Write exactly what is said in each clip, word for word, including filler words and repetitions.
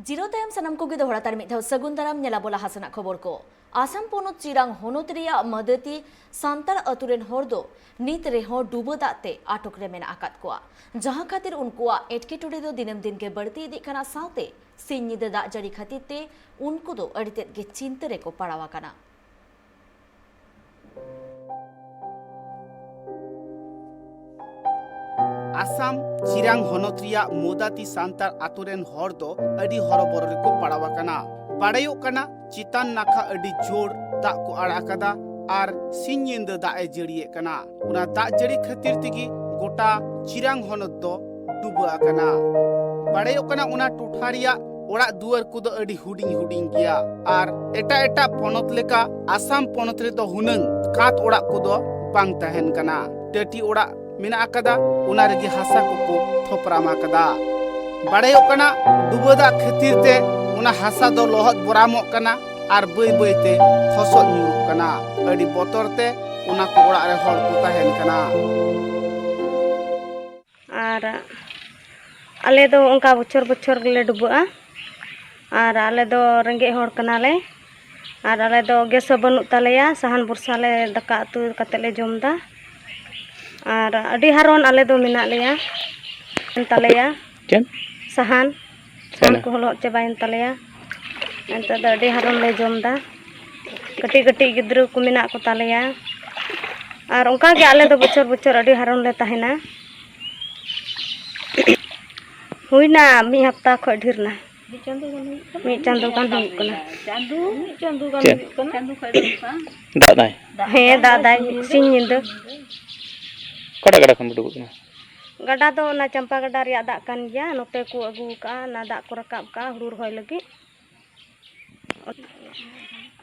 ᱡᱤᱨᱟᱹᱣ ᱛᱟᱭᱚᱢ ᱥᱟᱱᱟᱢ ᱠᱚᱜᱮ ᱫᱚᱦᱲᱟ ᱛᱟᱨ ᱢᱤᱫ ᱫᱷᱟᱣ ᱥᱟᱹᱜᱩᱱ ᱫᱟᱨᱟᱢ᱾ ᱧᱮᱞ ᱟᱵᱚ ᱞᱟᱦᱟ ᱥᱮᱱᱟᱜ ᱠᱷᱚᱵᱚᱨ ᱠᱚ᱾ ᱟᱥᱟᱢ ᱯᱚᱱᱚᱛ ᱪᱤᱨᱟᱝ ᱦᱚᱱᱚᱛ ᱨᱮᱭᱟᱜ ᱢᱟᱹᱫᱟᱹᱛᱤ ᱥᱟᱱᱛᱟᱲ ᱟᱹᱛᱩ ᱨᱮᱱ ᱦᱚᱲ ᱫᱚ ᱱᱤᱛ ᱨᱮᱦᱚᱸ ᱰᱩᱵᱟᱹ ᱫᱟᱜ ᱛᱮ ᱟᱴᱚᱠ ᱨᱮ ᱢᱮᱱᱟᱜ ᱟᱠᱟᱫ ᱠᱚᱣᱟ, ᱡᱟᱦᱟᱸ ᱠᱷᱟᱹᱛᱤᱨ ᱩᱱᱠᱩᱣᱟᱜ ᱮᱴᱠᱮᱴᱚᱬᱮ ᱫᱚ ᱫᱤᱱᱟᱹᱢ ᱫᱤᱱ ᱜᱮ ᱵᱟᱹᱲᱛᱤ ᱤᱫᱤᱜ ᱠᱟᱱᱟ᱾ ᱥᱟᱶᱛᱮ ᱥᱤᱧ ᱧᱤᱫᱟᱹ ᱫᱟᱜ ᱡᱟᱹᱲᱤ ᱠᱷᱟᱹᱛᱤᱨ ᱛᱮ ᱩᱱᱠᱩ ᱫᱚ ᱟᱹᱰᱤ ᱛᱮᱫ ᱜᱮ ᱪᱤᱱᱛᱟᱹ ᱨᱮᱠᱚ ᱯᱟᱲᱟᱣ ᱟᱠᱟᱱᱟ᱾ ᱟᱥᱟᱢ ᱪᱤᱨᱟᱝ ᱦᱚᱱᱚᱛ ᱨᱮᱭᱟᱜ ᱢᱳᱫᱟᱛᱤ ᱥᱟᱱᱛᱟᱲ ᱟᱛᱳ ᱨᱮᱱ ᱦᱚᱲ ᱫᱚ ᱟᱹᱰᱤ ᱦᱚᱨᱚᱵᱚᱨᱚ ᱨᱮᱠᱚ ᱯᱟᱲᱟᱣ ᱟᱠᱟᱱᱟ᱾ ᱵᱟᱲᱟᱭᱚᱜ ᱠᱟᱱᱟ, ᱪᱮᱛᱟᱱ ᱱᱟᱠᱷᱟ ᱟᱹᱰᱤ ᱡᱳᱨ ᱫᱟᱜ ᱠᱚ ᱟᱲᱟᱜ ᱟᱠᱟᱫᱟ ᱟᱨ ᱥᱤᱧ ᱧᱤᱫᱟᱹ ᱫᱟᱜ ᱮ ᱡᱟᱹᱲᱤᱭᱮᱫ ᱠᱟᱱᱟ᱾ ᱚᱱᱟ ᱫᱟᱜ ᱡᱟᱹᱲᱤ ᱠᱷᱟᱹᱛᱤᱨ ᱛᱮᱜᱮ ᱜᱚᱴᱟ ᱪᱤᱨᱟᱝ ᱦᱚᱱᱚᱛ ᱫᱚ ᱰᱩᱵᱟᱹ ᱟᱠᱟᱱᱟ᱾ ᱵᱟᱲᱟᱭᱚᱜ ᱠᱟᱱᱟ, ᱚᱱᱟ ᱴᱚᱴᱷᱟ ᱨᱮᱭᱟᱜ ᱚᱲᱟᱜ ᱫᱩᱣᱟᱹᱨ ᱠᱚᱫᱚ ᱟᱹᱰᱤ ᱦᱩᱰᱤᱧ ᱦᱩᱰᱤᱧ ᱜᱮᱭᱟ ᱟᱨ ᱮᱴᱟᱜ ᱮᱴᱟᱜ ᱯᱚᱱᱚᱛ ᱞᱮᱠᱟ ᱟᱥᱟᱢ ᱯᱚᱱᱚᱛ ᱨᱮᱫᱚ ᱦᱩᱱᱟᱹᱝ ᱠᱟᱸᱛ ᱚᱲᱟᱜ ᱠᱚᱫᱚ ᱵᱟᱝ ᱛᱟᱦᱮᱱ ᱠᱟᱱᱟ᱾ ᱴᱟᱹᱴᱤ ᱚᱲᱟᱜ ᱢᱮᱱᱟᱜ ᱟᱠᱟᱫᱟ, ᱚᱱᱟ ᱨᱮᱜᱮ ᱦᱟᱥᱟ ᱠᱚᱠᱚ ᱛᱷᱚᱯᱨᱟᱢ ᱟᱠᱟᱫᱟ᱾ ᱵᱟᱲᱟᱭᱚᱜ ᱠᱟᱱᱟ, ᱰᱩᱵᱟᱹ ᱫᱟᱜ ᱠᱷᱟᱹᱛᱤᱨ ᱛᱮ ᱚᱱᱟ ᱦᱟᱥᱟ ᱫᱚ ᱞᱚᱦᱚᱫ ᱵᱚᱨᱟᱢᱚᱜ ᱠᱟᱱᱟ ᱟᱨ ᱵᱟᱹᱭ ᱵᱟᱹᱭ ᱛᱮ ᱦᱚᱥᱚᱫ ᱧᱩᱨᱩᱜ ᱠᱟᱱᱟ᱾ ᱟᱹᱰᱤ ᱵᱚᱛᱚᱨ ᱛᱮ ᱚᱱᱟ ᱠᱚ ᱚᱲᱟᱜ ᱨᱮ ᱦᱚᱲ ᱠᱚ ᱛᱟᱦᱮᱱ ᱠᱟᱱᱟ᱾ ᱟᱨ ᱟᱞᱮ ᱫᱚ ᱚᱱᱠᱟ ᱵᱚᱪᱷᱚᱨ ᱵᱚᱪᱷᱚᱨ ᱜᱮᱞᱮ ᱰᱩᱵᱟᱹᱜᱼᱟ᱾ ᱟᱨ ᱟᱞᱮ ᱫᱚ ᱨᱮᱸᱜᱮᱡ ᱦᱚᱲ ᱠᱟᱱᱟᱞᱮ᱾ ᱟᱨ ᱟᱞᱮ ᱫᱚ ᱜᱮᱥ ᱦᱚᱸ ᱵᱟᱹᱱᱩᱜ ᱛᱟᱞᱮᱭᱟ, ᱥᱟᱦᱟᱱ ᱵᱷᱚᱨᱥᱟ ᱞᱮ ᱫᱟᱠᱟ ᱩᱛᱩ ᱠᱟᱛᱮ ᱞᱮ ᱡᱚᱢ ᱮᱫᱟ᱾ ᱟᱨ ᱟᱹᱰᱤ ᱦᱟᱨᱚᱱ ᱟᱞᱮ ᱫᱚ ᱢᱮᱱᱟᱜ ᱞᱮᱭᱟ, ᱛᱟᱞᱮᱭᱟ ᱪᱮᱫ? ᱥᱟᱦᱟᱱ, ᱥᱟᱦᱟᱱ ᱦᱮᱸ᱾ ᱠᱚ ᱞᱚᱦᱚᱫ ᱪᱟᱵᱟᱭᱮᱱ ᱛᱟᱞᱮᱭᱟ᱾ ᱱᱤᱛᱚᱜ ᱫᱚ ᱟᱹᱰᱤ ᱦᱟᱨᱚᱱ ᱞᱮ ᱡᱚᱢ ᱮᱫᱟ᱾ ᱠᱟᱹᱴᱤᱡ ᱠᱟᱹᱴᱤᱡ ᱜᱤᱫᱽᱨᱟᱹ ᱠᱚ ᱢᱮᱱᱟᱜ ᱠᱚ ᱛᱟᱞᱮᱭᱟ᱾ ᱟᱨ ᱚᱱᱠᱟ ᱜᱮ ᱟᱞᱮ ᱫᱚ ᱵᱚᱪᱷᱚᱨ ᱵᱚᱪᱷᱚᱨ ᱟᱹᱰᱤ ᱦᱟᱨᱚᱱ ᱞᱮ ᱛᱟᱦᱮᱱᱟ᱾ ᱦᱩᱭᱱᱟ ᱢᱤᱫ ᱦᱟᱯᱛᱟ ᱠᱷᱚᱡ ᱰᱷᱮᱨ ᱱᱟ᱾ ᱢᱤᱫ ᱪᱟᱸᱫᱚ ᱜᱟᱱ ᱦᱩᱭᱩᱜ ᱠᱟᱱᱟ᱾ ᱢᱤᱫ ᱪᱟᱸᱫᱚ ᱜᱟᱱ ᱦᱩᱭᱩᱜ ᱠᱟᱱᱟ᱾ ᱪᱟᱸᱫᱚ, ᱢᱤᱫ ᱪᱟᱸᱫᱚ ᱜᱟᱱ ᱪᱮᱫ? ᱦᱩᱭᱩᱜ ᱠᱟᱱᱟ᱾ ᱪᱟᱸᱫᱚ ᱠᱷᱚᱡ ᱫᱚ ᱦᱩᱭᱩᱜ ᱠᱟᱱᱟ᱾ ᱫᱟᱜ ᱫᱟᱭ? ᱦᱮᱸ, ᱫᱟᱜ ᱫᱟᱭ ᱥᱤᱧ ᱧᱤᱫᱟᱹ᱾ ᱚᱠᱟᱴᱟᱜ ᱜᱟᱰᱟ ᱠᱷᱚᱱ ᱯᱮ ᱰᱩᱵᱩᱜ ᱠᱟᱱᱟ? ᱜᱟᱰᱟ ᱫᱚ ᱚᱱᱟ ᱪᱟᱢᱯᱟ ᱜᱟᱰᱟ ᱨᱮᱭᱟᱜ ᱫᱟᱜ ᱠᱟᱱ ᱜᱮᱭᱟ᱾ ᱱᱚᱛᱮ ᱠᱚ ᱟᱹᱜᱩ ᱠᱟᱜᱼᱟ, ᱚᱱᱟ ᱫᱟᱜ ᱠᱚ ᱨᱟᱠᱟᱵ ᱠᱟᱜᱼᱟ ᱦᱩᱲᱩ ᱨᱚᱦᱚᱭ ᱞᱟᱹᱜᱤᱫ᱾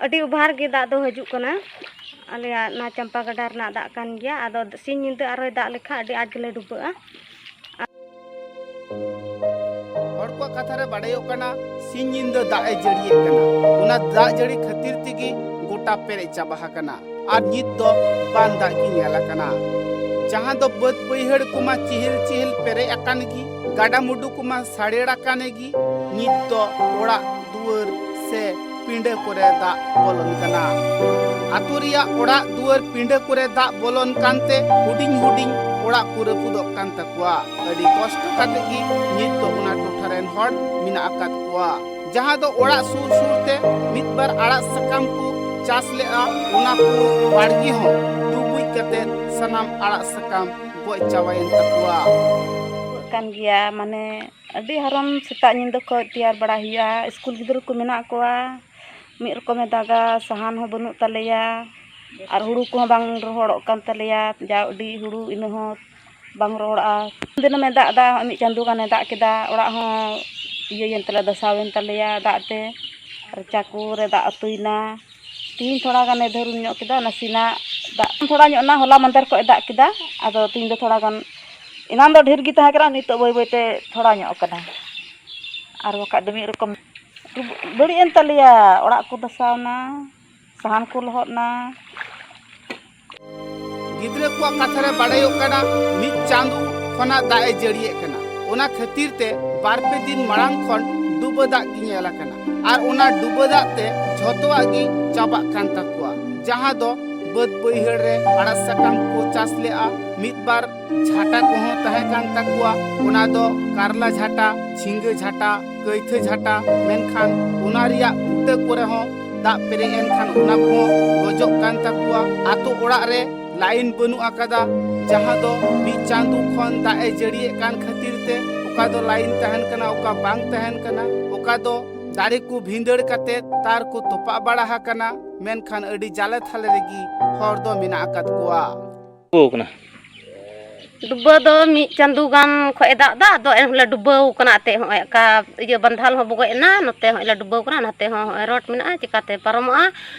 ᱟᱹᱰᱤ ᱚᱵᱷᱟᱨ ᱜᱮ ᱫᱟᱜ ᱫᱚ ᱦᱤᱡᱩᱜ ᱠᱟᱱᱟ᱾ ᱟᱞᱮᱭᱟᱜ ᱚᱱᱟ ᱪᱟᱢᱯᱟ ᱜᱟᱰᱟ ᱨᱮᱱᱟᱜ ᱫᱟᱜ ᱠᱟᱱ ᱜᱮᱭᱟ᱾ ᱟᱫᱚ ᱥᱤᱧ ᱧᱤᱫᱟᱹ ᱟᱨᱦᱚᱸᱭ ᱫᱟᱜ ᱞᱮᱠᱷᱟᱱ ᱟᱹᱰᱤ ᱟᱸᱴ ᱜᱮᱞᱮ ᱰᱩᱵᱟᱹᱜᱼᱟ᱾ ᱦᱚᱲ ᱠᱚᱣᱟᱜ ᱠᱟᱛᱷᱟ ᱨᱮ ᱵᱟᱰᱟᱭᱚᱜ ᱠᱟᱱᱟ, ᱥᱤᱧ ᱧᱤᱫᱟᱹ ᱫᱟᱜ ᱮ ᱡᱟᱹᱲᱤᱭᱮᱫ ᱠᱟᱱᱟ᱾ ᱚᱱᱟ ᱫᱟᱜ ᱡᱟᱹᱲᱤ ᱠᱷᱟᱹᱛᱤᱨ ᱛᱮᱜᱮ ᱜᱚᱴᱟ ᱯᱮᱨᱮᱡ ᱪᱟᱵᱟ ᱟᱠᱟᱱᱟ᱾ ᱟᱨ ᱱᱤᱛ ᱫᱚ ᱵᱟᱱ ᱫᱟᱜ ᱜᱮ ᱧᱮᱞ ᱟᱠᱟᱱᱟ, ᱡᱟᱦᱟᱸ ᱫᱚ ᱵᱟᱹᱫᱽ ᱵᱟᱹᱭᱦᱟᱹᱲ ᱠᱚᱢᱟ ᱪᱤᱦᱤᱞ ᱪᱤᱦᱤᱞ ᱯᱮᱨᱮᱡ ᱟᱠᱟᱱ ᱜᱮ᱾ ᱜᱟᱰᱟ ᱢᱩᱰᱩ ᱠᱚᱢᱟ ᱥᱟᱲᱮᱲ ᱟᱠᱟᱱ ᱜᱮ, ᱱᱤᱛ ᱫᱚ ᱚᱲᱟᱜ ᱫᱩᱣᱟᱹᱨ ᱥᱮ ᱯᱤᱸᱰᱟᱹ ᱠᱚᱨᱮ ᱫᱟᱜ ᱵᱚᱞᱚᱱ ᱠᱟᱱᱟ᱾ ᱟᱛᱳ ᱨᱮᱭᱟᱜ ᱚᱲᱟᱜ ᱫᱩᱣᱟᱹᱨ ᱯᱤᱸᱰᱟᱹ ᱠᱚᱨᱮ ᱫᱟᱜ ᱵᱚᱞᱚᱱ ᱠᱟᱱᱛᱮ ᱦᱩᱰᱤᱧ ᱦᱩᱰᱤᱧ ᱚᱲᱟᱜ ᱠᱚ ᱨᱟᱹᱯᱩᱫᱚᱜ ᱠᱟᱱ ᱛᱟᱠᱚᱣᱟ᱾ ᱟᱹᱰᱤ ᱠᱚᱥᱴᱚ ᱠᱟᱛᱮ ᱜᱮ ᱱᱤᱛ ᱫᱚ ᱚᱱᱟ ᱴᱚᱴᱷᱟ ᱨᱮᱱ ᱦᱚᱲ ᱢᱮᱱᱟᱜ ᱟᱠᱟᱫ ᱠᱚᱣᱟ, ᱡᱟᱦᱟᱸ ᱫᱚ ᱚᱲᱟᱜ ᱥᱩᱨ ᱥᱩᱨ ᱛᱮ ᱢᱤᱫ ᱵᱟᱨ ᱟᱲᱟᱜ ᱥᱟᱠᱟᱢ ᱠᱚ ᱪᱟᱥ ᱞᱮᱜᱼᱟ, ᱚᱱᱟ ᱠᱚ ᱵᱟᱲᱜᱮ ᱦᱚᱸ ᱰᱩᱵᱩᱡ ᱠᱟᱛᱮ ᱥᱟᱱᱟᱢ ᱟᱲᱟᱜ ᱥᱟᱠᱟᱢ ᱜᱚᱡ ᱪᱟᱵᱟᱭᱮᱱ ᱛᱟᱠᱚᱣᱟ᱾ ᱠᱟᱱ ᱜᱮᱭᱟ, ᱢᱟᱱᱮ ᱟᱹᱰᱤ ᱦᱟᱨᱚᱱ ᱥᱮᱛᱟᱜ ᱧᱤᱫᱟᱹ ᱠᱷᱚᱡ ᱛᱮᱭᱟᱨ ᱵᱟᱲᱟ ᱦᱩᱭᱩᱜᱼᱟ᱾ ᱥᱠᱩᱞ ᱜᱤᱫᱽᱨᱟᱹ ᱠᱚ ᱢᱮᱱᱟᱜ ᱠᱚᱣᱟ, ᱢᱤᱫ ᱨᱚᱠᱚᱢᱮ ᱫᱟᱜᱟ, ᱥᱟᱦᱟᱱ ᱦᱚᱸ ᱵᱟᱹᱱᱩᱜ ᱛᱟᱞᱮᱭᱟ, ᱟᱨ ᱦᱩᱲᱩ ᱠᱚᱦᱚᱸ ᱵᱟᱝ ᱨᱚᱦᱚᱲᱚᱜ ᱠᱟᱱ ᱛᱟᱞᱮᱭᱟ, ᱡᱟ ᱩᱰᱤ ᱦᱩᱲᱩ ᱤᱱᱟᱹ ᱦᱚᱸ ᱵᱟᱝ ᱨᱚᱦᱚᱲᱚᱜᱼᱟ᱾ ᱫᱤᱱᱟᱹᱢᱮ ᱫᱟᱜ ᱮᱫᱟ, ᱢᱤᱫ ᱪᱟᱸᱫᱳ ᱜᱟᱱᱮ ᱫᱟᱜ ᱠᱮᱫᱟ, ᱚᱲᱟᱜ ᱦᱚᱸ ᱤᱭᱟᱹᱭᱮᱱ ᱛᱟᱞᱮᱭᱟ, ᱫᱷᱟᱥᱟᱣᱮᱱ ᱛᱟᱞᱮᱭᱟ ᱫᱟᱜ ᱛᱮ, ᱨᱟᱪᱟ ᱠᱚᱨᱮ ᱫᱟᱜ ᱟᱹᱛᱩᱭᱮᱱᱟ᱾ ᱛᱤᱦᱤᱧ ᱛᱷᱚᱲᱟ ᱜᱟᱱᱮ ᱫᱷᱟᱹᱨᱩᱱ ᱧᱚᱜ ᱠᱮᱫᱟ, ᱱᱟᱥᱮᱱᱟᱜ ᱫᱟᱜ ᱛᱷᱚᱲᱟ ᱧᱚᱜ ᱮᱱᱟ, ᱦᱚᱞᱟ ᱢᱟᱫᱷᱮᱨ ᱠᱷᱚᱱ ᱮ ᱫᱟᱜ ᱠᱮᱫᱟ, ᱟᱫᱚ ᱛᱤᱦᱤᱧ ᱫᱚ ᱛᱷᱚᱲᱟ ᱜᱟᱱ, ᱮᱱᱟᱱ ᱫᱚ ᱰᱷᱮᱨ ᱜᱮ ᱛᱟᱦᱮᱸ ᱠᱟᱱᱟ, ᱱᱤᱛᱚᱜ ᱵᱟᱹᱭ ᱵᱟᱹᱭ ᱛᱮ ᱛᱷᱚᱲᱟ ᱧᱚᱜ ᱠᱟᱱᱟ, ᱟᱨ ᱵᱟᱠᱷᱟᱡ ᱫᱚ ᱢᱤᱫ ᱨᱚᱠᱚᱢ ᱵᱟᱹᱲᱤᱡ ᱮᱱ ᱛᱟᱞᱮᱭᱟ, ᱚᱲᱟᱜ ᱠᱚ ᱫᱷᱟᱥᱟᱣ ᱮᱱᱟ, ᱥᱟᱦᱟᱱ ᱠᱚ ᱞᱚᱦᱚᱫ ᱮᱱᱟ᱾ ᱜᱤᱫᱽᱨᱟᱹ ᱠᱚᱣᱟᱜ ᱠᱟᱛᱷᱟ ᱨᱮ ᱵᱟᱲᱟᱭᱚᱜ ᱠᱟᱱᱟ, ᱢᱤᱫ ᱪᱟᱸᱫᱳ ᱠᱷᱚᱱᱟᱜ ᱫᱟᱜ ᱮ ᱡᱟᱹᱲᱤᱭᱮᱫ ᱠᱟᱱᱟ᱾ ᱚᱱᱟ ᱠᱷᱟᱹᱛᱤᱨ ᱛᱮ ᱵᱟᱨ ᱯᱮ ᱫᱤᱱ ᱢᱟᱲᱟᱝ ᱠᱷᱚᱱ ᱰᱩᱵᱟᱹ ᱫᱟᱜ ᱜᱮ ᱧᱮᱞ ᱟᱠᱟᱱᱟ᱾ ᱟᱨ ᱚᱱᱟ ᱰᱩᱵᱟᱹ ᱫᱟᱜ ᱛᱮ ᱡᱷᱚᱛᱚᱣᱟᱜ ᱜᱮ ᱪᱟᱵᱟᱜ ᱠᱟᱱ ᱛᱟᱠᱚᱣᱟ, ᱡᱟᱦᱟᱸ ᱫᱚ ᱵᱟᱹᱫᱽ ᱵᱟᱹᱭᱦᱟᱹᱲ ᱨᱮ ᱟᱲᱟᱜ ᱥᱟᱠᱟᱢ ᱠᱚ ᱪᱟᱥ ᱞᱮᱜᱼᱟ, ᱢᱤᱫ ᱵᱟᱨ ᱡᱷᱟᱴᱟ ᱠᱚᱦᱚᱸ ᱛᱟᱦᱮᱸ ᱠᱟᱱ ᱛᱟᱠᱚᱣᱟ, ᱚᱱᱟ ᱫᱚ ᱠᱟᱨᱞᱟ ᱡᱷᱟᱴᱟ, ᱡᱷᱤᱸᱜᱟᱹ ᱡᱷᱟᱴᱟ, ᱠᱟᱹᱭᱛᱷᱟᱹ ᱡᱷᱟᱴᱟ, ᱢᱮᱱᱠᱷᱟᱱ ᱚᱱᱟ ᱨᱮᱭᱟᱜ ᱵᱩᱴᱟᱹ ᱠᱚᱨᱮ ᱦᱚᱸ ᱫᱟᱜ ᱯᱮᱨᱮᱡ ᱮᱱ ᱠᱷᱟᱱ ᱚᱱᱟ ᱠᱚᱦᱚᱸ ᱜᱚᱡᱚᱜ ᱠᱟᱱ ᱛᱟᱠᱚᱣᱟ᱾ ᱟᱛᱳ ᱚᱲᱟᱜ ᱨᱮ ᱞᱟᱭᱤᱱ ᱵᱟᱹᱱᱩᱜ ᱟᱠᱟᱫᱟ, ᱡᱟᱦᱟᱸ ᱫᱚ ᱢᱤᱫ ᱪᱟᱸᱫᱳ ᱠᱷᱚᱱ ᱫᱟᱜ ᱮ ᱡᱟᱹᱲᱤᱭᱮᱫ ᱠᱟᱱ ᱠᱷᱟᱹᱛᱤᱨ ᱛᱮ ᱚᱠᱟ ᱫᱚ ᱞᱟᱭᱤᱱ ᱛᱟᱦᱮᱱ ᱠᱟᱱᱟ, ᱚᱠᱟ ᱵᱟᱝ ᱛᱟᱦᱮᱱ ᱠᱟᱱᱟ, ᱚᱠᱟ ᱫᱚ ᱫᱟᱨᱮ ᱠᱚ ᱵᱷᱤᱸᱫᱟᱹᱲ ᱠᱟᱛᱮ ᱛᱟᱨ ᱠᱚ ᱛᱚᱯᱟᱜ ᱵᱟᱲᱟ ᱟᱠᱟᱱᱟ, ᱢᱮᱱᱠᱷᱟᱱ ᱟᱹᱰᱤ ᱡᱟᱞᱮ ᱛᱷᱟᱞᱮ ᱨᱮᱜᱮ ᱦᱚᱲ ᱫᱚ ᱢᱮᱱᱟᱜ ᱟᱠᱟᱫ ᱠᱚᱣᱟ᱾ ᱰᱩᱵᱟᱹᱣ ᱠᱟᱱᱟ᱾ ᱰᱩᱵᱟᱹ ᱫᱚ ᱢᱤᱫ ᱪᱟᱸᱫᱳ ᱜᱟᱱ ᱠᱷᱚᱡ ᱮ ᱫᱟᱜ ᱮᱫᱟ, ᱟᱫᱚ ᱮᱱᱦᱚᱸ ᱞᱮ ᱰᱩᱵᱟᱹᱣ ᱠᱟᱱᱟ᱾ ᱮᱱᱛᱮᱫ ᱦᱚᱸᱜᱼᱚᱭ ᱚᱠᱟ ᱤᱭᱟᱹ ᱵᱟᱱᱫᱷᱟᱞ ᱦᱚᱸ ᱵᱚᱜᱚᱡ ᱮᱱᱟ, ᱱᱚᱛᱮ ᱦᱚᱸ ᱞᱮ ᱰᱩᱵᱟᱹᱣ ᱠᱟᱱᱟ, ᱱᱟᱛᱮ ᱦᱚᱸ ᱦᱚᱸᱜᱼᱚᱭ ᱨᱚᱰ ᱢᱮᱱᱟᱜᱼᱟ, ᱪᱤᱠᱟᱛᱮ ᱯᱟᱨᱚᱢᱚᱜᱼᱟ?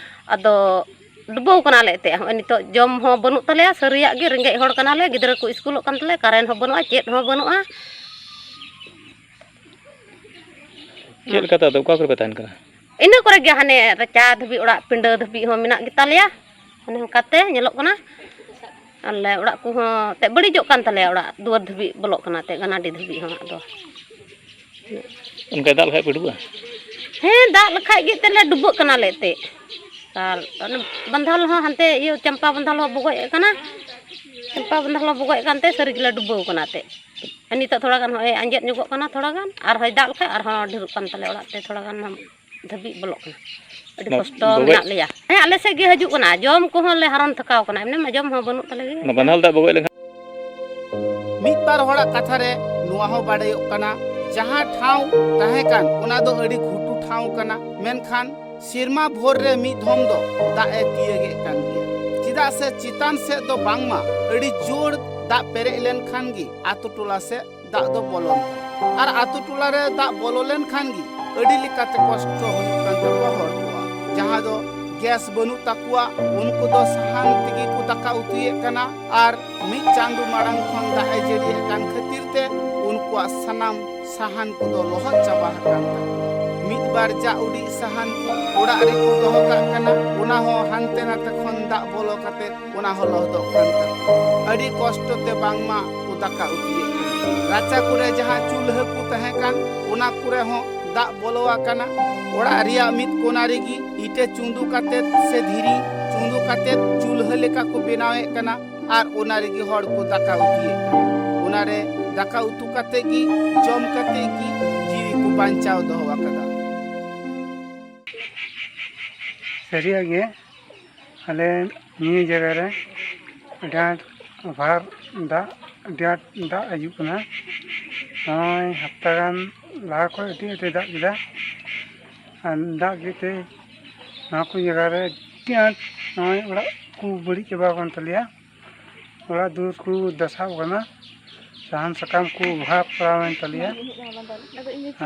ᱟᱫᱚ ᱰᱩᱵᱟᱹᱣ ᱠᱟᱱᱟᱞᱮ ᱮᱱᱛᱮᱫ᱾ ᱦᱚᱸᱜᱼᱚᱭ ᱱᱤᱛᱚᱜ ᱡᱚᱢ ᱦᱚᱸ ᱵᱟᱹᱱᱩᱜ ᱛᱟᱞᱮᱭᱟ, ᱥᱟᱹᱨᱤᱭᱟᱜ ᱜᱮ ᱨᱮᱸᱜᱮᱡ ᱦᱚᱲ ᱠᱟᱱᱟᱞᱮ, ᱜᱤᱫᱽᱨᱟᱹ ᱠᱚ ᱤᱥᱠᱩᱞᱚᱜ ᱠᱟᱱ ᱛᱟᱞᱮᱭᱟ, ᱠᱟᱨᱮᱱᱴ ᱦᱚᱸ ᱵᱟᱹᱱᱩᱜᱼᱟ, ᱪᱮᱫ ᱦᱚᱸ ᱵᱟᱹᱱᱩᱜᱼᱟ᱾ ᱪᱮᱫ ᱞᱮᱠᱟᱛᱮ ᱟᱫᱚ ᱚᱠᱟ ᱠᱚᱨᱮ ᱯᱮ ᱛᱟᱦᱮᱱ ᱠᱟᱱᱟ? ᱤᱱᱟᱹ ᱠᱚᱨᱮ ᱜᱮ, ᱦᱟᱱᱮ ᱨᱟᱪᱟ ᱫᱷᱟᱹᱵᱤᱡ, ᱚᱲᱟᱜ ᱯᱤᱸᱰᱟᱹ ᱫᱷᱟᱹᱵᱤᱡ ᱦᱚᱸ ᱢᱮᱱᱟᱜ ᱜᱮᱛᱟᱞᱮᱭᱟ, ᱦᱟᱱᱮ ᱚᱱᱠᱟᱛᱮ ᱧᱮᱞᱚᱜ ᱠᱟᱱᱟ᱾ ᱟᱞᱮ ᱚᱲᱟᱜ ᱠᱚᱦᱚᱸ ᱛᱮ ᱵᱟᱹᱲᱤᱡᱚᱜ ᱠᱟᱱ ᱛᱟᱞᱮᱭᱟ, ᱚᱲᱟᱜ ᱫᱩᱣᱟᱹᱨ ᱫᱷᱟᱹᱵᱤᱡ ᱵᱚᱞᱚᱜ ᱠᱟᱱᱟ ᱛᱮ ᱜᱟᱱᱟᱰᱤ ᱫᱷᱟᱹᱵᱤᱡ ᱦᱚᱸ᱾ ᱟᱫᱚ ᱚᱱᱠᱟᱭ ᱫᱟᱜ ᱞᱮᱠᱷᱟᱡ ᱯᱮ ᱰᱩᱵᱟᱹᱜᱼᱟ? ᱦᱮᱸ, ᱫᱟᱜ ᱞᱮᱠᱷᱟᱡ ᱜᱮ ᱛᱮᱞᱮ ᱰᱩᱵᱟᱹᱜ ᱠᱟᱱᱟᱞᱮ ᱮᱱᱛᱮᱫ᱾ ᱟᱨ ᱚᱱᱮ ᱵᱟᱸᱫᱷᱟᱞ ᱦᱚᱸ ᱦᱟᱱᱛᱮ ᱤᱭᱟᱹ ᱪᱟᱢᱯᱟ ᱵᱟᱸᱫᱷᱟᱞ ᱦᱚᱸ ᱵᱚᱜᱚᱡ ᱠᱟᱱᱟ, ᱪᱟᱢᱯᱟ ᱵᱟᱸᱫᱷᱟᱞ ᱦᱚᱸ ᱵᱚᱜᱚᱡ ᱠᱟᱱᱛᱮ ᱥᱟᱹᱨᱤ ᱜᱮᱞᱮ ᱰᱩᱵᱟᱹᱣ ᱠᱟᱱᱟ ᱮᱱᱛᱮᱫ᱾ ᱟᱨ ᱱᱤᱛᱚᱜ ᱛᱷᱚᱲᱟ ᱜᱟᱱ ᱦᱚᱸᱜᱼᱚᱭ ᱟᱸᱡᱮᱫ ᱧᱚᱜᱚᱜ ᱠᱟᱱᱟ ᱛᱷᱚᱲᱟ ᱜᱟᱱ, ᱟᱨ ᱦᱚᱭ ᱫᱟᱜ ᱞᱮᱠᱷᱟᱡ ᱟᱨᱦᱚᱸ ᱰᱷᱮᱨᱚᱜ ᱠᱟᱱ ᱛᱟᱞᱮᱭᱟ ᱚᱲᱟᱜ ᱛᱮ ᱛᱷᱚᱲᱟ ᱜᱟᱱ ᱫᱷᱟᱹᱵᱤᱡ ᱵᱚᱞᱚᱜ ᱠᱟᱱᱟ᱾ ᱟᱹᱰᱤ ᱚᱱᱟ ᱠᱚᱥᱴᱚ ᱵᱚᱜᱚᱡ ᱢᱮᱱᱟᱜ ᱞᱮᱭᱟ᱾ ᱦᱮᱸ, ᱟᱞᱮ ᱥᱮᱫ ᱜᱮ ᱦᱤᱡᱩᱜ ᱠᱟᱱᱟ, ᱡᱚᱢ ᱠᱚᱦᱚᱸ ᱞᱮ ᱦᱟᱨᱚᱱ ᱛᱷᱟᱠᱟᱣ ᱠᱟᱱᱟ, ᱮᱢᱱᱤ ᱢᱟ ᱡᱚᱢ ᱦᱚᱸ ᱵᱟᱹᱱᱩᱜ ᱛᱟᱞᱮ ᱜᱮ᱾ ᱚᱱᱟ ᱵᱟᱱᱟᱞ ᱫᱟᱜ ᱵᱚᱜᱚᱡ ᱞᱮᱱᱠᱷᱟᱱ ᱢᱤᱫ ᱵᱟᱨ ᱦᱚᱲᱟᱜ ᱠᱟᱛᱷᱟ ᱨᱮ ᱱᱚᱣᱟ ᱦᱚᱸ ᱵᱟᱰᱟᱭᱚᱜ ᱠᱟᱱᱟ, ᱡᱟᱦᱟᱸ ᱴᱷᱟᱶ ᱛᱟᱦᱮᱸ ᱠᱟᱱ, ᱚᱱᱟ ᱫᱚ ᱟᱹᱰᱤ ᱜᱷᱩᱴᱩ ᱴᱷᱟᱶ ᱠᱟᱱᱟ, ᱢᱮᱱᱠᱷᱟᱱ ᱥᱮᱨᱢᱟ ᱵᱷᱳᱨ ᱨᱮ ᱢᱤᱫ ᱫᱷᱚᱢ ᱫᱚ ᱫᱟᱜ ᱮ ᱛᱤᱭᱟᱹᱜᱮᱫ ᱠᱟᱱ ᱜᱮᱭᱟ᱾ ᱪᱮᱫᱟᱜ ᱥᱮ ᱪᱮᱛᱟᱱ ᱥᱮᱫ ᱫᱚ ᱵᱟᱝᱢᱟ ᱟᱹᱰᱤ ᱡᱳᱨ ᱫᱟᱜ ᱯᱮᱨᱮᱡ ᱞᱮᱱᱠᱷᱟᱱ ᱜᱮ ᱟᱛᱳ ᱴᱚᱞᱟ ᱥᱮᱫ ᱫᱟᱜ ᱫᱚ ᱵᱚᱞᱚᱱ ᱠᱟᱱᱟ᱾ ᱟᱨ ᱟᱛᱳ ᱴᱚᱞᱟ ᱨᱮ ᱫᱟᱜ ᱵᱚᱞᱚ ᱞᱮᱱᱠᱷᱟᱱ ᱜᱮ ᱟᱹᱰᱤ ᱞᱮᱠᱟᱛᱮ ᱠᱚᱥᱴᱚ ᱦᱩᱭᱩᱜ ᱠᱟᱱ ᱛᱟᱠᱚᱣᱟ ᱦᱚᱲ ᱠᱚᱣᱟᱜ᱾ ᱡᱟᱦᱟᱸ ᱫᱚ ᱜᱮᱥ ᱵᱟᱹᱱᱩᱜ ᱛᱟᱠᱚᱣᱟ, ᱩᱱᱠᱩ ᱫᱚ ᱥᱟᱦᱟᱱ ᱛᱮᱜᱮ ᱠᱚ ᱫᱟᱠᱟ ᱩᱛᱩᱭᱮᱫ ᱠᱟᱱᱟ᱾ ᱟᱨ ᱢᱤᱫ ᱪᱟᱸᱫᱚ ᱢᱟᱲᱟᱝ ᱠᱷᱚᱱ ᱫᱟᱜ ᱮ ᱡᱟᱹᱲᱤᱭᱮᱫ ᱠᱟᱱ ᱠᱷᱟᱹᱛᱤᱨ ᱛᱮ ᱩᱱᱠᱩᱣᱟᱜ ᱥᱟᱱᱟᱢ ᱥᱟᱦᱟᱱ ᱠᱚᱫᱚ ᱞᱚᱦᱚᱫ ᱪᱟᱵᱟ ᱟᱠᱟᱱ ᱛᱟᱠᱚᱣᱟ᱾ ᱢᱤᱫ ᱵᱟᱨ ᱡᱟ ᱩᱰᱤᱡ ᱥᱟᱦᱟᱱ ᱠᱚ ᱚᱲᱟᱜ ᱨᱮᱠᱚ ᱫᱚᱦᱚ ᱠᱟᱜ ᱠᱟᱱᱟ, ᱚᱱᱟ ᱦᱚᱸ ᱦᱟᱱᱛᱮ ᱱᱟᱛᱮ ᱠᱷᱚᱱ ᱫᱟᱜ ᱵᱚᱞᱚ ᱠᱟᱛᱮ ᱚᱱᱟ ᱦᱚᱸ ᱞᱚᱦᱚᱫᱚᱜ ᱠᱟᱱ ᱛᱟᱠᱚᱣᱟ᱾ ᱟᱹᱰᱤ ᱠᱚᱥᱴᱚ ᱛᱮ ᱵᱟᱝᱢᱟ ᱠᱚ ᱫᱟᱠᱟ ᱩᱛᱩᱭᱮᱫ ᱠᱟᱱᱟ᱾ ᱨᱟᱪᱟ ᱠᱚᱨᱮ ᱡᱟᱦᱟᱸ ᱪᱩᱞᱦᱟᱹ ᱠᱚ ᱛᱟᱦᱮᱸ ᱠᱟᱱ, ᱚᱱᱟ ᱠᱚᱨᱮ ᱦᱚᱸ ᱫᱟᱜ ᱵᱚᱞᱚ ᱟᱠᱟᱱᱟ᱾ ᱚᱲᱟᱜ ᱨᱮᱭᱟᱜ ᱢᱤᱫ ᱠᱚᱱᱟ ᱨᱮᱜᱮ ᱤᱴᱟᱹ ᱪᱩᱸᱫᱩ ᱠᱟᱛᱮ ᱥᱮ ᱫᱷᱤᱨᱤ ᱪᱩᱸᱫᱩ ᱠᱟᱛᱮ ᱪᱩᱞᱦᱟᱹ ᱞᱮᱠᱟ ᱠᱚ ᱵᱮᱱᱟᱣᱮᱫ ᱠᱟᱱᱟ᱾ ᱟᱨ ᱚᱱᱟ ᱨᱮᱜᱮ ᱦᱚᱲ ᱠᱚ ᱫᱟᱠᱟ ᱩᱛᱩᱭᱮᱫ ᱠᱟᱱᱟ᱾ ᱚᱱᱟᱨᱮ ᱫᱟᱠᱟ ᱩᱛᱩ ᱠᱟᱛᱮ ᱜᱮ, ᱡᱚᱢ ᱠᱟᱛᱮ ᱜᱮ ᱡᱤᱣᱤ ᱠᱚ ᱵᱟᱧᱪᱟᱣ ᱫᱚᱦᱚ ᱟᱠᱟᱫᱟ᱾ ᱥᱟᱹᱨᱤᱭᱟᱜ ᱜᱮ, ᱟᱞᱮ ᱱᱤᱭᱟᱹ ᱡᱟᱭᱜᱟ ᱨᱮ ᱟᱹᱰᱤ ᱟᱸᱴ ᱚᱵᱷᱟᱨ ᱫᱟᱜ, ᱟᱹᱰᱤ ᱟᱸᱴ ᱫᱟᱜ ᱦᱤᱡᱩᱜ ᱠᱟᱱᱟ᱾ ᱱᱚᱜᱼᱚᱭ ᱦᱟᱯᱛᱟ ᱜᱟᱱ ᱞᱟᱦᱟ ᱠᱷᱚᱱ ᱟᱹᱰᱤ ᱟᱸᱴᱮ ᱫᱟᱜ ᱠᱮᱫᱟ᱾ ᱟᱨ ᱫᱟᱜ ᱠᱮᱫ ᱛᱮ ᱱᱚᱣᱟ ᱠᱚ ᱡᱟᱭᱜᱟ ᱨᱮ ᱟᱹᱰᱤ ᱟᱸᱴ ᱱᱚᱜᱼᱚᱭ ᱚᱲᱟᱜ ᱠᱚ ᱵᱟᱹᱲᱤᱡ ᱪᱟᱵᱟ ᱟᱠᱟᱱ ᱛᱟᱞᱮᱭᱟ᱾ ᱚᱲᱟᱜ ᱫᱩᱣᱟᱹᱨ ᱠᱚ ᱫᱟᱥᱟᱣ ᱟᱠᱟᱱᱟ, ᱥᱟᱦᱟᱱ ᱥᱟᱠᱟᱢ ᱠᱚ ᱚᱵᱷᱟᱵᱽ ᱯᱟᱲᱟᱣᱮᱱ ᱛᱟᱞᱮᱭᱟ,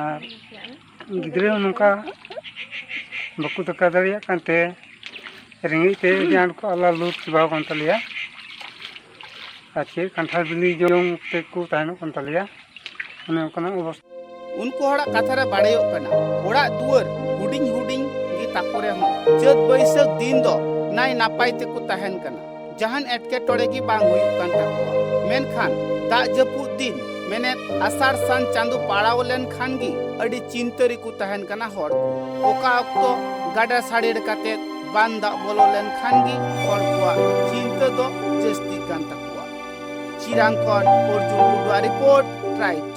ᱟᱨ ᱜᱤᱫᱽᱨᱟᱹ ᱦᱚᱸ ᱱᱚᱝᱠᱟ ᱵᱟᱠᱚ ᱫᱟᱠᱟ ᱫᱟᱲᱮᱭᱟᱜ ᱠᱟᱱᱛᱮ ᱨᱮᱸᱜᱮᱡ ᱛᱮ ᱟᱹᱰᱤ ᱟᱸᱴ ᱠᱚ ᱟᱞᱟᱫ ᱞᱩᱴ ᱪᱟᱵᱟ ᱟᱠᱟᱱ ᱛᱟᱞᱮᱭᱟ᱾ ᱟᱨ ᱪᱮᱫ ᱠᱟᱱᱴᱷᱟᱲ ᱵᱤᱞᱤ ᱡᱚᱢ ᱛᱮᱠᱚ ᱛᱟᱦᱮᱱᱚᱜ ᱠᱟᱱ ᱛᱟᱞᱮᱭᱟ, ᱚᱱᱮ ᱚᱱᱠᱟᱱᱟᱜ ᱚᱵᱚᱥᱛᱷᱟ᱾ ᱩᱱᱠᱩ ᱦᱚᱲᱟᱜ ᱠᱟᱛᱷᱟ ᱨᱮ ᱵᱟᱲᱟᱭᱚᱜ ᱠᱟᱱᱟ, ᱚᱲᱟᱜ ᱫᱩᱣᱟᱹᱨ ᱦᱩᱰᱤᱧ ᱦᱩᱰᱤᱧ ᱜᱮ ᱛᱟᱠᱚ ᱨᱮᱦᱚᱸ ᱪᱟᱹᱛ ᱵᱟᱹᱭᱥᱟᱹᱠᱷ ᱫᱤᱱ ᱫᱚ ᱱᱟᱭ ᱱᱟᱯᱟᱭ ᱛᱮᱠᱚ ᱛᱟᱦᱮᱱ ᱠᱟᱱᱟ᱾ ᱡᱟᱦᱟᱱ ᱮᱴᱠᱮᱴᱚᱬᱮ ᱜᱮ ᱵᱟᱝ ᱦᱩᱭᱩᱜ ᱠᱟᱱ ᱛᱟᱠᱚᱣᱟ᱾ ᱢᱮᱱᱠᱷᱟᱱ ᱫᱟᱜ ᱡᱟᱹᱯᱩᱫ ᱫᱤᱱ, ᱢᱮᱱᱮᱫ ᱟᱥᱟᱲ ᱥᱟᱱ ᱪᱟᱸᱫᱚ ᱯᱟᱲᱟᱣ ᱞᱮᱱᱠᱷᱟᱱ ᱜᱮ ᱟᱹᱰᱤ ᱪᱤᱱᱛᱟᱹ ᱨᱮᱠᱚ ᱛᱟᱦᱮᱱ ᱠᱟᱱᱟ ᱦᱚᱲ ᱠᱚ᱾ ᱚᱠᱟ ᱚᱠᱛᱚ ᱜᱟᱰᱟ ᱥᱟᱲᱮᱲ ᱠᱟᱛᱮ ᱵᱟᱱ ᱫᱟᱜ ᱵᱚᱞᱚ ᱞᱮᱱᱠᱷᱟᱱ ᱜᱮ ᱦᱚᱲ ᱠᱚᱣᱟᱜ ᱪᱤᱱᱛᱟᱹ ᱫᱚ ᱡᱟᱹᱥᱛᱤᱜ ᱠᱟᱱ ᱛᱟᱠᱚᱣᱟ᱾ ᱪᱤᱨᱟᱝ ᱠᱷᱚᱱ ᱚᱨᱡᱩᱱ ᱴᱩᱰᱩᱣᱟᱜ ᱨᱤᱯᱳᱨᱴ, ᱴᱨᱟᱭᱤᱵ᱾